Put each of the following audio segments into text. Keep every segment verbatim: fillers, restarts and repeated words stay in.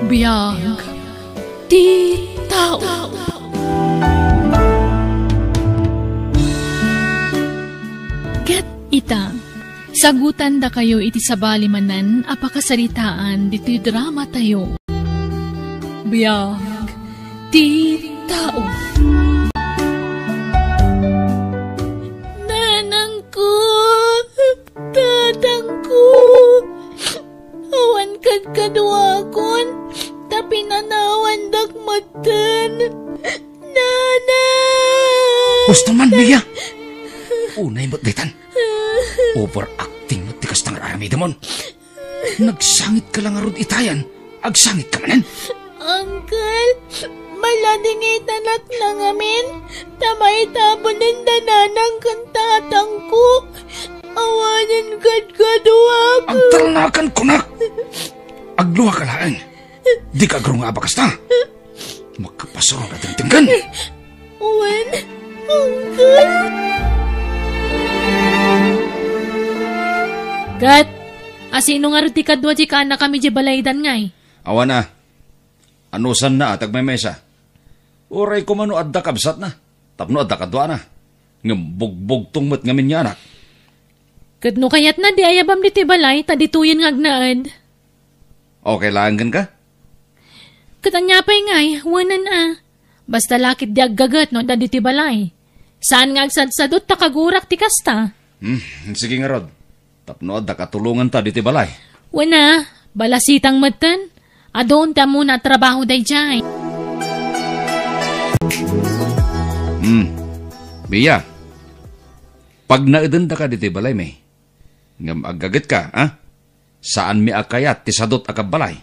Biag ti tao. Ket ita, sagutandakayo iti sabali manen a pakasaritaan ditoy dramatayo. Biag ti tao. Nanangko, tatangko, awan kadkaduakon, ta pinanawandak metten. Nana! Husto man, Mia! Unay met daytan. Overacting met ti kasta nga aramidemon. Nagsangit ka la ngarud itayan, agsangit ka manen. Uncle, maladingitanak na ngamin, ta maitabunen da nanang ken tatangko. Awanen kadkaduak. Agtalnakan kunak. Agluaka laeng. Dika agrungnga a bagas ta. Makapasuro nga dengdenggen. Wen, uncle. Ket, asino ngarud ti kadua ti kaannakami di balaydan ngay? Awan a. Anusanna a tagmaymaysa. Uray koma no adda kabsatna. Tapno adda kaduana. Ngem bugbugtong met ngamin nga anak. Ket no kayatna, di ayabam ditoy balay, ta ditoyen nga agnaed. Okay laeng kenka? Ket ania pay ngay, wenen a. Basta la ket di aggaget no adda ditoy balay. Saan nga agsadsadot ta kagurak ti kasta. Hmm, sige ngarud. Tapno adda katulonganta ditoy balay. Wen a, balasitang metten. Adun ti ammona a trabaho daydiay. Hmm. Mia, pagnaedendaka ditoy balaymi. Ngem aggagetka, a? Saanmi a kayat ti sadot a kabbalay.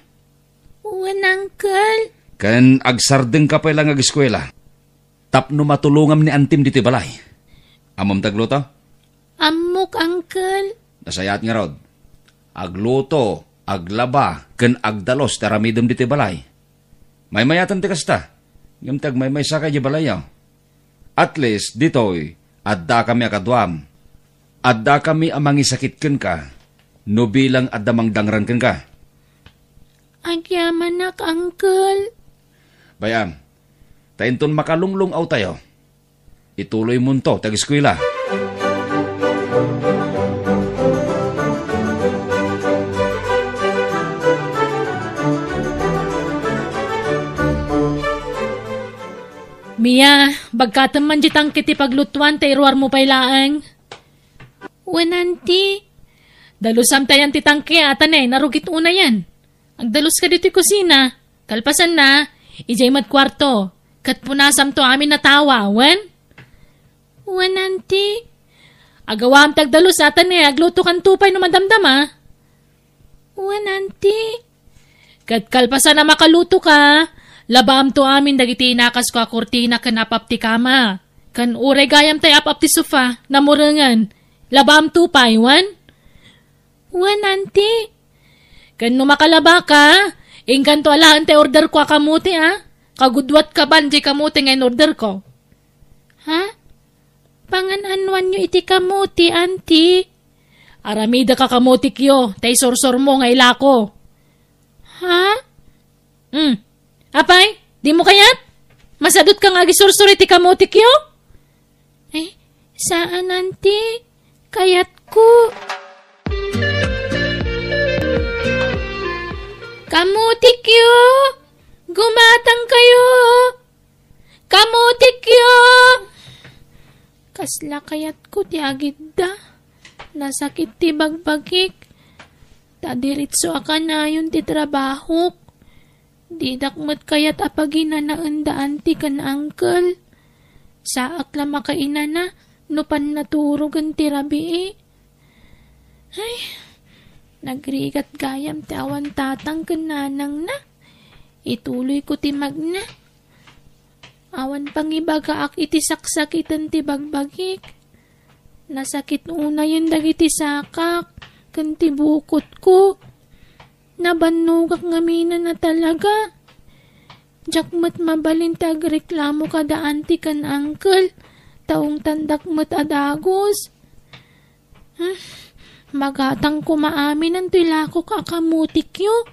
Wen, uncle. Ken agsardengka pay la nga ageskuela. Tapno matulongam ni antim ditoy balay. Ammom ti agluto? Ammok, uncle. Nasayaat ngarud. Agluto, aglaba, ken agdalus ti aramidem ditoy balay. Maymayaten ti kasta. Ngem ti agmaymaysa kay di balayyo. At least, ditoy, addakami a kaduam. Addakami a mangisakit kenka, no bilang adda mangdangran kenka. Agyamanak, uncle. Bay-am, ta inton makalunglung-awtayo, ituloymonto ti ageskuela. Mia, bagkatem man di tangke ti paglutuan ta iruarmo pay laeng. Wen, auntie. Dalusam tayan ti tangke a ta ne, narugit unayen. Agdaluska ditoy kusina. Kalpasanna, idiay met kuarto. Ket punasamto amin a tawa, wen? Wen, auntie. Agawam ti agdalus a ta ne, aglutokanto pay no madamdama. Wen, auntie. Ket kalpasan a makalutoka, labaamto amin dagiti inakasko a kurtina ken apap ti kama. Ken uray gayam tay apap ti sofa, namurengen. Labaamto pay, wen? Wen, auntie. Ken no makalabaka, inkanto alaen tay orderko a kamote, a? Kagudwatka ban diay kamote nga in-orderko. Ha? Pangan-anoanyo iti kamote, auntie? Aramidek a kamotikyo, tay sursurmo nga ilako. Ha? Hmm. Apay, dimo kayat? Masadutka nga agisursur iti kamotikyo? Eh, saan, auntie. Kayatko. Kamotikyo! Gumatangkayo! Kamotikyo! Kasla kayatko ti agidda. Nasakit ti bagbagik. Ta diretso a kanayon ti trabahok. Didak met kayat a paginanaen da auntie ken uncle. Saak la makainana no pannaturogen ti rabii. Ay, nagrigat gayam ti awan tatang ken nanangna. Ituloyko ti magna. Awan pangibagaak iti saksakiten ti bagbagik. Nasakit unayen dagiti sakak ken ti bukotko. Nabannogak ngaminen a talaga. Diak met mabalin ti agreklamo kada auntie ken uncle, ta ungtandak met a dagus. Hmm, magatang koma aminen toy lakok a kamotikyo.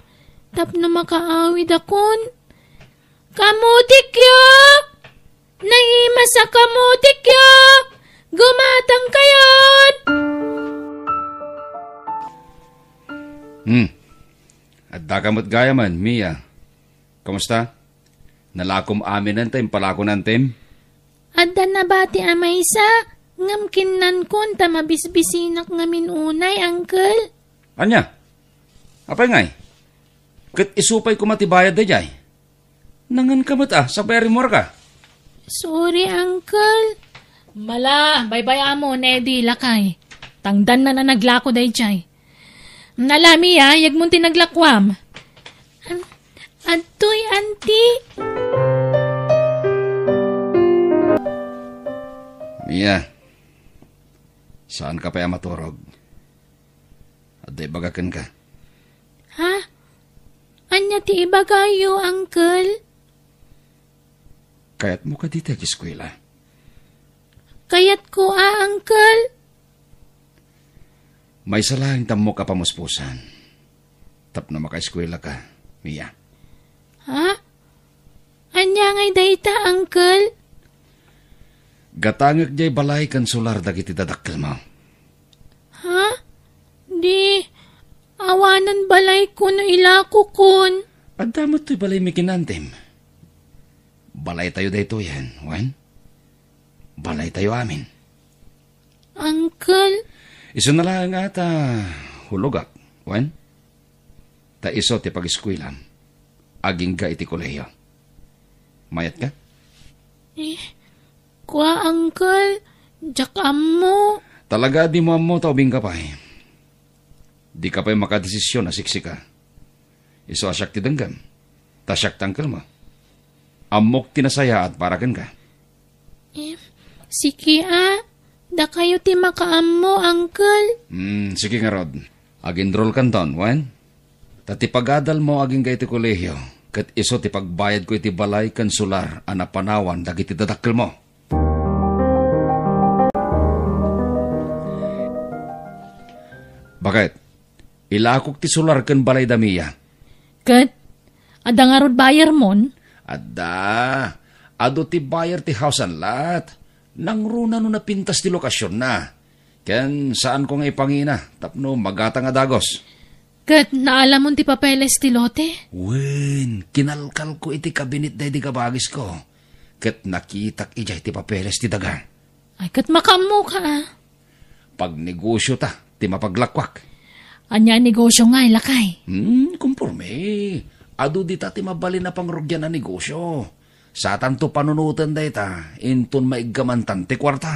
tapno makaawidakon. Kamutikyo! Naimas a kamutikyo! Gumatangkayon! Hmm. Addaka met gayamen, Mia. Kumusta? Nalakom aminen ta impalako nantem? Adda nabati a maysa, ngem kinnankon ta mabisbisinak ngamin unay, Uncle. Ania? Apay ngay? Ket isu pay koma ti bayad daydiay? Nangan ka met a, sakbay a rimmuarka. Sorry, Uncle. Mala, baybay-amon, Eddie, lakay. Tangdannan a naglako daydiay. Nalami, a, yegmon ti naglakuam. An-, adtoy, Auntie. Mia, saan ka pay a maturog? Adda ibaga kenka. Ha? Ania ti ibagayo, Uncle? Kayatmo kadi ti ageskuela? Kayatko a, Uncle. Maysa laeng ti ammok a pamuspusan tapno makaeskuela ka, Mia. Ha? Ania ngay dayta, Uncle? Gatangek diay balay ken solar dagiti dadakkelmo. Ha? Di, awanen balayko no ilakokon. Adda met toy balaymi ken Antem. Balaytayo daytoyen, wen? Balaytayo amin. Uncle? Isu na laeng a ta hulogak, wen? Ta isu ti pageskuelam agingga iti kolehiyo. Mayatka? Eh, kua, Uncle, diak ammo. Talaga a dimo ammo ta ubingka pay. Dika pay makadesision a siksika. Isu a siak ti denggem, ta siak ti angkelmo. Ammok ti nasayaat para kenka. Eh, siki a, dakayo ti makaammo, Uncle. Hmm, siki ngarud. Agenrolkanton, wen? Ta ti pagadalmo agingga iti kolehiyo, ket isu ti pagbayadko iti balay ken solar a napanawan dagiti dadakkelmo. Baket? Ilakok ti solar ken balayda, Mia. Ket, adda ngarud buyermon? Adda. Adu ti buyer ti house and lot. Nangruna no napintas ti lokasionna. Ken saanko nga ipangina tapno magatang a dagos. Ket naalamon ti papeles ti lote? Wen, kinalkalko iti kabinet daydi kabagisko. Ket nakitak idiay ti papeles ti daga. Ay, ket makaammoka, a. Pagnegosiota ti mapaglakuak. Ania a negosio ngay, lakay? Hmm, konporme. Adu dita ti mabalin a pangrugian a negosio. Satanto panunoten dayta, inton maiggamantan ti kuarta.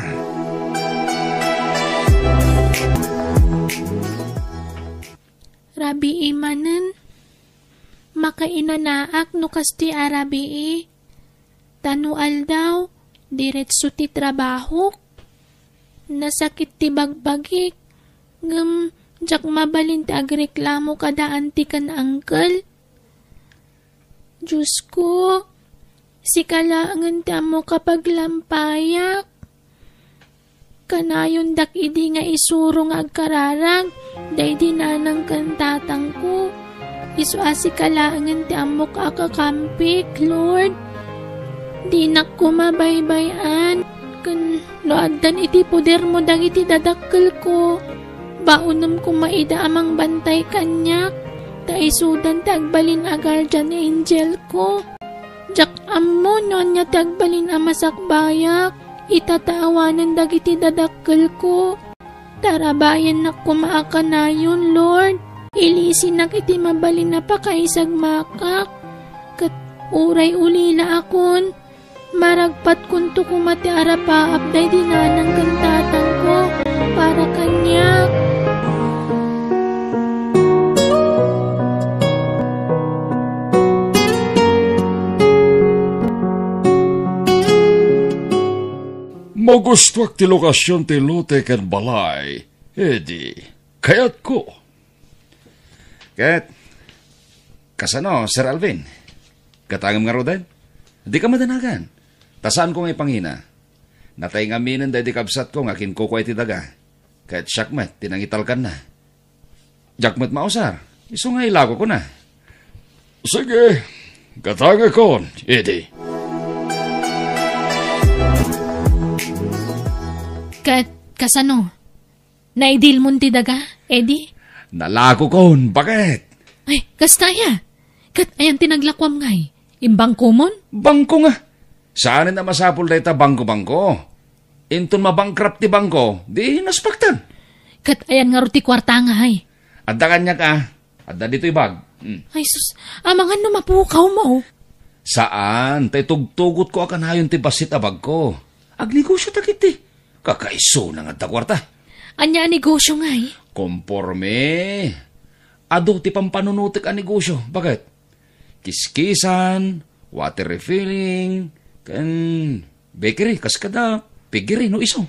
Rabii manen, makainanaak no kastoy a rabii. Ta no aldaw, diretso ti trabahok. Nasakit ti bagbagik, ngem diak mabalin ti agreklamo kada anti ken angkel. Diosko, sika laengen ti ammok a paglampayak. Kanayondak idi nga isuro nga agkararag daydi nanang ken tatangko. Isu a sika laengen ti ammok a kakampik, Lord. Dinak koma baybay-an ken no addan iti podermo dagiti dadakkelko, baonem koma ida a mangbantay kaniak, ta isudan ti agbalin a guardian angelko. Diak ammo no ania ti agbalin a masakbayak ita ta awanen dagiti dadakkelko. Tarabayannak koma a kanayon, Lord. Ilisinak iti mabalin a pakaisagmakak. Ket uray ulilaakon, maragpatkonto koma ti arapaap daydi nanang ken tatangko para kaniak. Magustuak ti lokasion ti lote ken balay, Eddie. Kayatko. Ket, kasano, Sir Alvin? Gatangem ngaruden? Dika madanagan. Ta saanko nga ipangina. Natay ngaminen daydi kabsatko nga kinkukua iti daga. Ket siak met ti nangitalkanna. Diak met mausar. Isu nga ilakokona. Sige, gatangekon, Eddie. Ket kasano? Naidilmon ti daga, Eddie? Nalakokon, baket. Ay, kasta aya. Ket ayan ti naglakuam ngay? Imbangkomon? Bangko nga. Saanen a masapul dayta bangko-bangko. Inton mabankrupt ti bangko, di naspaktan. Ket ayan ngarud ti kuarta ngay? Adda kaniak a. Adda ditoy bag. Hmm. Ay sus, amangan no mapukawmo. Saan, tay tugtugotko a kanayon ti bassit a bagko. Agnegosio dagiti. Kakaisuna nga adda kuarta. Ania a negosio ngay? Konforme. Adu ti pampanunotek a negosio. Baket? Kiskisan, water refilling, ken bakery, kas kada piggery no isu.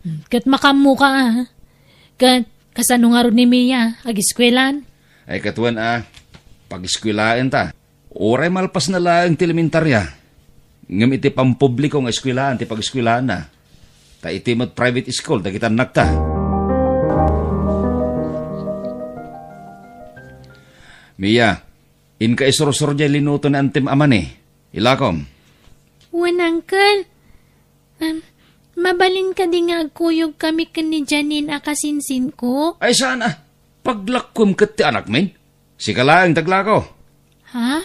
Hmm, ket makaammoka a. Ket kasano ngarud ni Mia, agiskuelaan? Ay, ket wen a, pagiskuelaenta. Uray malpasna laeng ti elementarya. Ngem iti pampubliko nga eskuelaan ti pagiskuelaanna. Ta iti met private school dagiti annakta. Mia, inka isursuro diay linuto ni antem a mani. Ilakom. Wen, Uncle. Em, mabalin kadi nga agkuyogkami ken ni Janine a kasinsinko? Ay, saan a? Paglakkuem ket ti anakmin? Sika laeng ti aglako. Ha?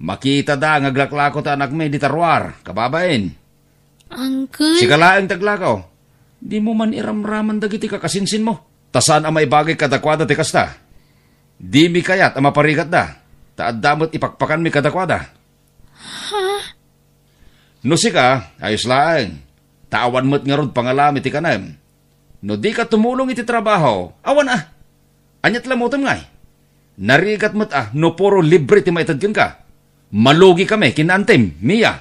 Makitada nga aglaklako ti anakmi dita ruar, kababain. Uncle? Sika laeng ti aglako. Dimo man iramraman dagiti kakasinsinmo. Ta saan a maibagik kadakuada ti kasta. Dimi kayat a maparigatda. Ta adda met ipakpakanmi kadakuada. Ha? No sika, ayos laeng. Ta awan met ngarud pangalami ti kanem. No dika tumulong iti trabaho, awan a. Ania ti lamutem ngay? Narigat met a no puro libre ti maited kenka. Malugi kami ken ni antem, Mia.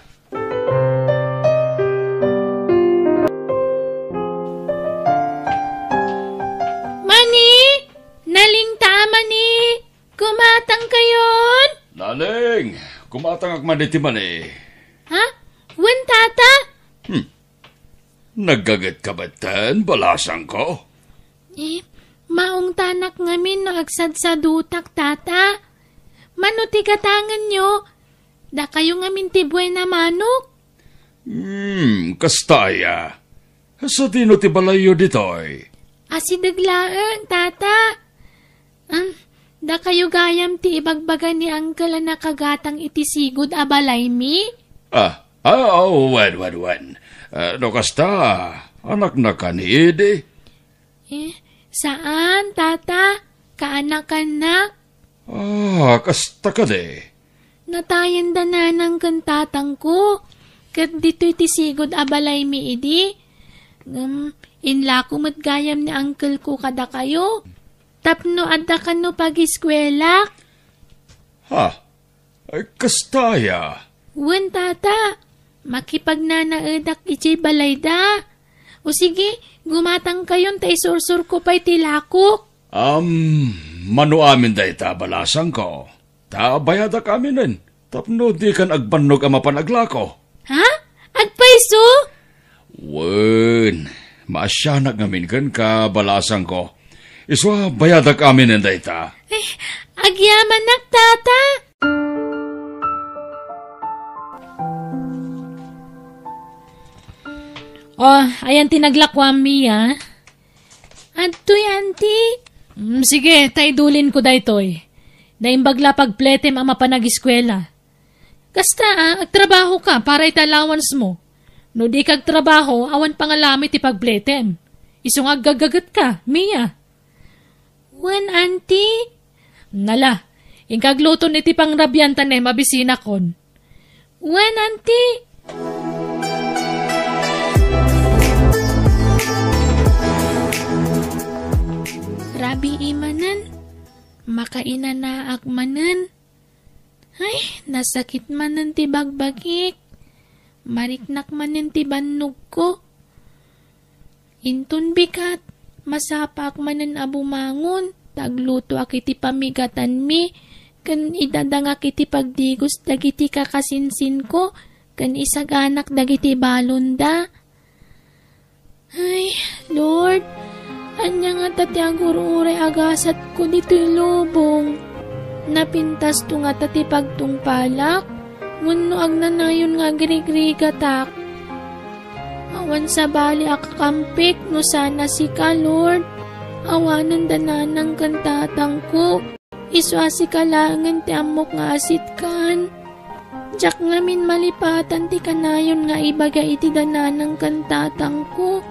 Mani! Nalingta a mani! Kumatangkayon? Naling, kumatangak man iti mani. Ha? Wen, tata? Hmm. Naggaget ka batten, balasangko? Eh, maungtanak ngamin no agsadsadutak, tata. Mano ti gatangenyo? Dakayo ngamin ti buena manok? Hmm, kasta aya. Sadino ti balayyo ditoy? Asideg laeng, tata. Am, dakayo gayam ti ibagbaga ni Uncle a nakagatang iti sigud a balaymi? Ah, ah, oh, wen, wen, wen. Ah, no kasta, anaknak a ni Eddie? Eh, saan, tata. Kaanakannak. Ah, kasta kadi? Natayenda nanang ken tatangko, ket ditoy ti sigud a balaymi idi. Ngem, inlako met gayam ni uncle-ko kadakayo, tapno adda kano pagiskuelak. Ha? Ay, kasta aya? Wen, tata. Makipagnanaedak idiay balayda. O sige, gumatangkayon ta isursurko pay ti lakok. Am, mano amin dayta, balasangko? Ta bayadak aminen, tapno dikan agbannog a mapan aglako. Ha? Agpayso? Wen, maasianak ngamin kenka, balasangko. Isu a bayadak aminen dayta. Eh, agyamanak, tata. Oh, ayan ti naglakuam, Mia. Adtoy, anti. Mm, sige, ta idulinko daytoy. Naimbag la pagpletem a mapan agiskuela. Kasta a, agtrabaho ka para iti allowance mo. No di ka agtrabaho, awan pangalami ti pagpletem. Isu nga aggaggaget ka, Mia. Wen, anti. Nala, inka agluton iti pangrabian ta ne mabisinakon. Wen, anti. Rabii manen, makainanaak manen. Ay, nasakit manen ti bagbagik. Mariknak manen ti bannogko. Inton bigat, masapaak manen a bumangon, ta aglutoak iti pamigatanmi, ken idadangak iti pagdigos dagiti kakasinsinko, ken isaganak dagiti balonda. Ay, Lord, ania ngata ti agur-uray a gasatko ditoy lubong? Napintasto ngata ti pagtungpalak wenno agnanayon nga agrigrigatak? Awan sabali a kakampik no saan a sika, Lord. Awanen da nanang ken tatangko. Isu a sika laengen ti ammok nga asitkan. Diak ngamin malipatan ti kanayon nga ibaga iti da nanang ken tatangko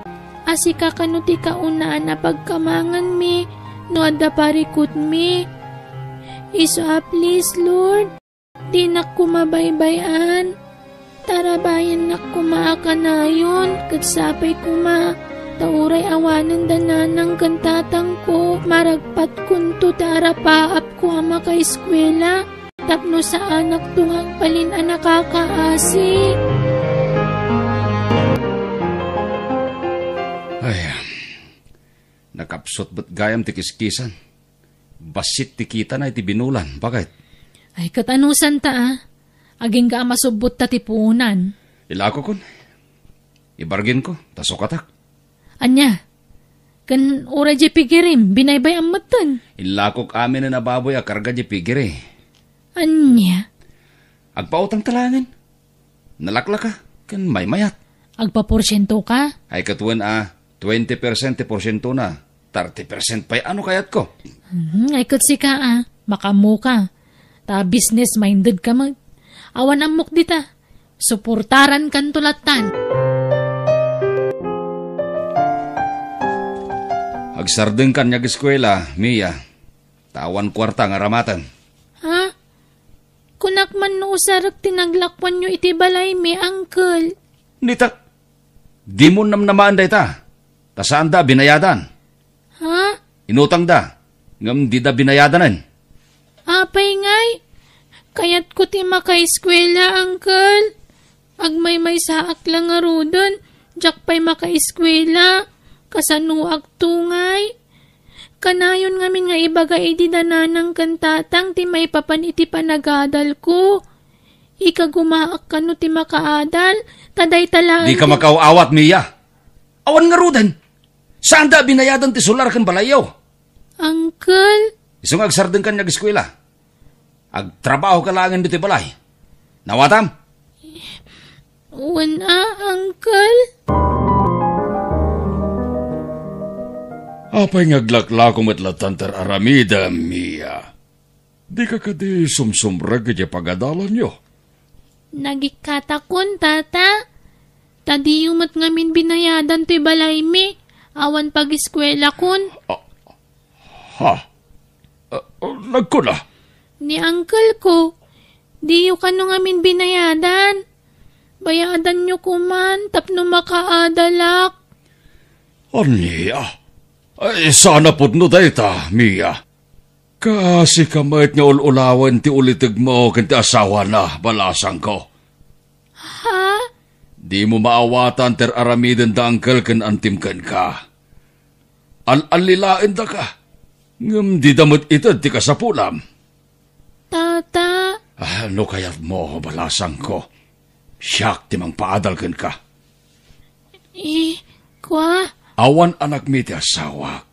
a sika kano ti kaunaan a pagkamanganmi no adda parikutmi. Isu a please, Lord, dinak koma baybay-an. Tarabayennak koma a kanayon, ket sapay koma, ta uray awanen da nanang ken tatangko, maragpatkonto ti arapaapko a makaeskuela, tapno saanakto nga agbalin a nakakaasi. Ay, nakapsut met gayam ti kiskisan. Bassit ti kitana iti binulan, baket. Ay, ket anusanta, a? Agingga a masubbotta ti puonan. Ilakokon. Ibarginko, ta sukatak. Ania? Ken uray diay pigirim, binaybay-am metten. Illakok aminen a baboy a karga diay pigiri. Ania? Agpautangta laengen. Nalaklaka ken maymayat. Agpaporsientoka? Ay, ket wen a, twenty percent ti porsientona, thirty percent pay a no kayatko. Hmm, ay, ket sika a, makaammoka. Ta business-mindedka met. Awan ammok dita. Suportarankanto lattan. Agsardengkan nga ageskuela, Mia. Ta awan kuarta nga aramaten. Ha? Kunak man no usarek ti naglakuanyo iti balaymi, Uncle. Nitak, dimo namnamaen dayta, ta saanda a binayadan. Ha? Inutangda, ngem dida binayadanen. Apay ngay? Kayatko ti makaeskuela, Uncle. Agmaymaysaak la ngaruden, diak pay makaeskuela. Kasanoakto ngay? Kanayon ngamin nga ibaga idi da nanang ken tatang ti maipapan iti panagadalko. Ikagumaak kano ti makaadal, ta dayta laeng Dika ti makaaw-awat, Mia. Awan ngaruden. Saanda a binayadan ti solar ken balayyo. Uncle? Isu nga agsardengkan nga ageskuela. Agtrabahoka laengen ditoy balay. Naawatam? Wen a, Uncle. Apay nga aglaklako met lattan ti ar-aramidem, Mia? Dika kadi sumsumrek iti pagadalanyo? Nagikkatakon, Tata. Ta diyo met ngamin binayadan toy balaymi, awan pageskuelakon. Ah, ha? Ah, ah, nagkuna? Ni uncle ko, diyo kano ngamin binayadan. Bayadanyo koman tapno makaadalak. Ania? Ay, saan a pudno dayta, Mia. Kaasika met nga ul-ulawen ti ulitegmo ken ti asawana, balasangko. Ha? Dimo maawatan ti ar-aramiden da uncle ken antim kenka. Al-allilaendaka, ngem dida met ited ti kasapulam. Tata. Ah, no kayatmo, balasangko, siak ti mangpaadal kenka. Eh, kua? Awan anakmi ti asawak.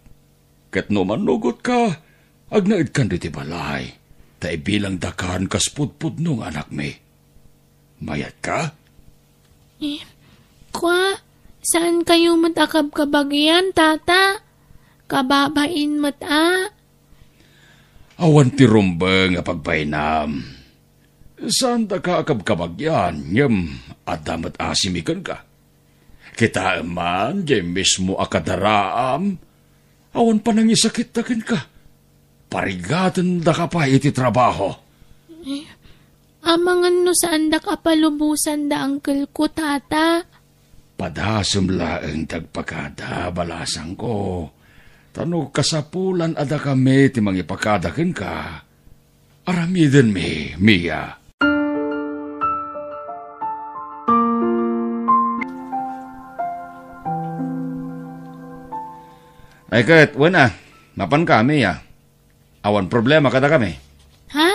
Ket no mannugotka, agnaedkan ditoy balay, ta ibilangdakan kas pudpudno nga anakmi. Mayatka? Eh, kua, saan kayo met a kabkabagian, Tata? Kababain met a. Awan ti rumbeng a pagbainam. Saandaka a kabkabagian, ngem adda met asimi kenka. Kitaem man, diay mismo a kadaraam, awan panangisakitta kenka. Parigatendaka pay iti trabaho. Eh, amangan no saandak a palubosan da uncle ko, Tata. Padasem laeng ti agpakada, balasangko. Ta no kasapulan a dakami ti mangipakada kenka, aramidenmi, Mia. Ay ket, wen a, mapanka, Mia. Awan problema kadakami. Ha?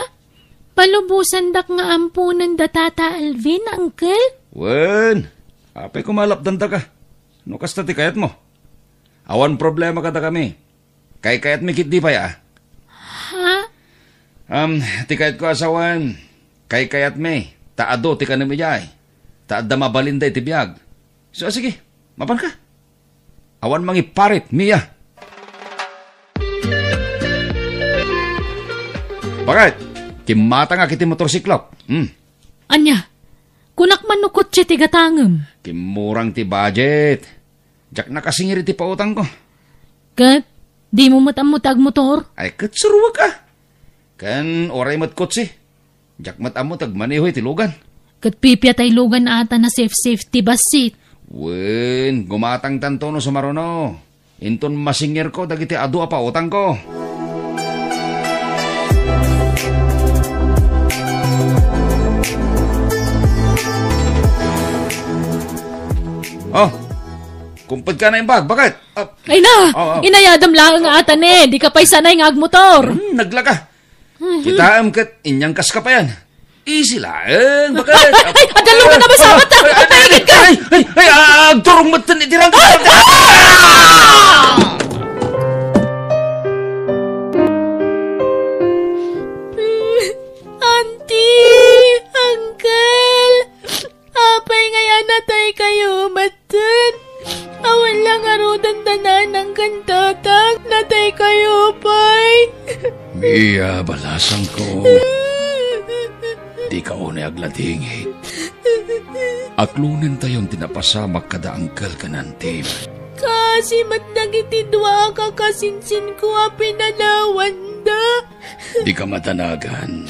Palubosandak nga amponen da Tata Alvin, Uncle? Wen, apay koma a lapdandaka? No kasta ti kayatmo. Awan problema kadakami. Kaykayatmi ketdi pay a. Ha? Am, ti kayatko a sawen, kaykayatmi, ta adu ti kanem idiay, ta adda mabalinda iti biag. So, sige, mapanka. Awan mangiparit, Mia. Bakit? Kimmatangak iti motorsiklok. Hmm. Ania? Kunak man no kotse ti gatangem? Kimmurang ti budget. Diak nakasingir iti pautangko. Ket, dimo met ammo ti agmotor? Ay, ket suruek a. Ken, uray met kotse. Diak met ammo ti agmaneho iti lugan. Ket pipia tay lugan a ta na safe-safe ti bassit. Wen, gumatangtanto no sumaruno. Inton masingirko dagiti adu a pautangko. Oh, kumped ka na imbag, bakit? Ah, Ay na! Oh, oh. Inayadam laeng nga atan, eh. Di ka pay sanay nga agmotor. Hmm, naglaka. Kitaem ket inyangkas ka payan. Easy laeng, bakit? Ay, adalungan na ba sa mata? Ay, ay, ay, ay, ay, ay, ah, agturong metten iti rangka. Ah! Auntie, Uncle, apay nga natay kayo metten? Awan la ngaruden da nanang ken tatang, natay kayo pay. Mia, balasangko. Dika unay agladingit. Aklonentayon ti napasamak kada uncle ken auntie. Kaasi met dagiti dua a kakasinsinko a pinanawanda. Dika madanagan.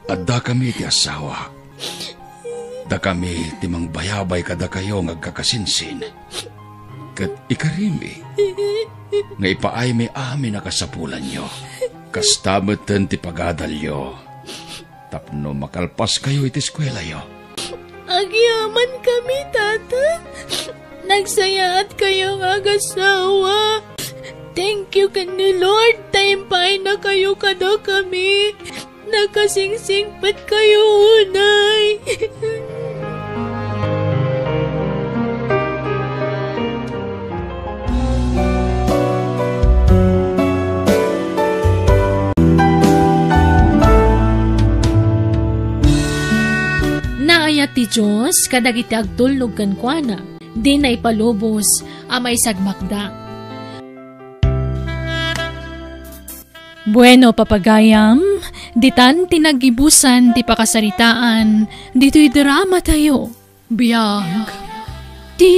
Addakami iti asawak. Dakami ti mangbayabay kadakayo nga agkakasinsin. Ket ikarimi nga ipaaymi amin a kasapulanyo. Kasta metten ti pagadalyo tapno makalpaskayo iti eskuelayo. Agyamankami, Tata. Nagsayaat kayo nga agasawa. Thank you ken ni Lord ta impaayna kayo kadakami. Nakasingsingpet kayo unay. Naayat ti Dios kadagiti agtulnog kenkuana, dina ipalubos a maisagmakda. Bueno, papagayam, ditan ti naggibusan ti pakasaritaan ditoy drama tayo. Biag ti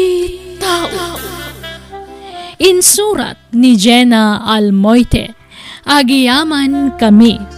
tao. Insurat ni Jenna Almoite. Agyamankami.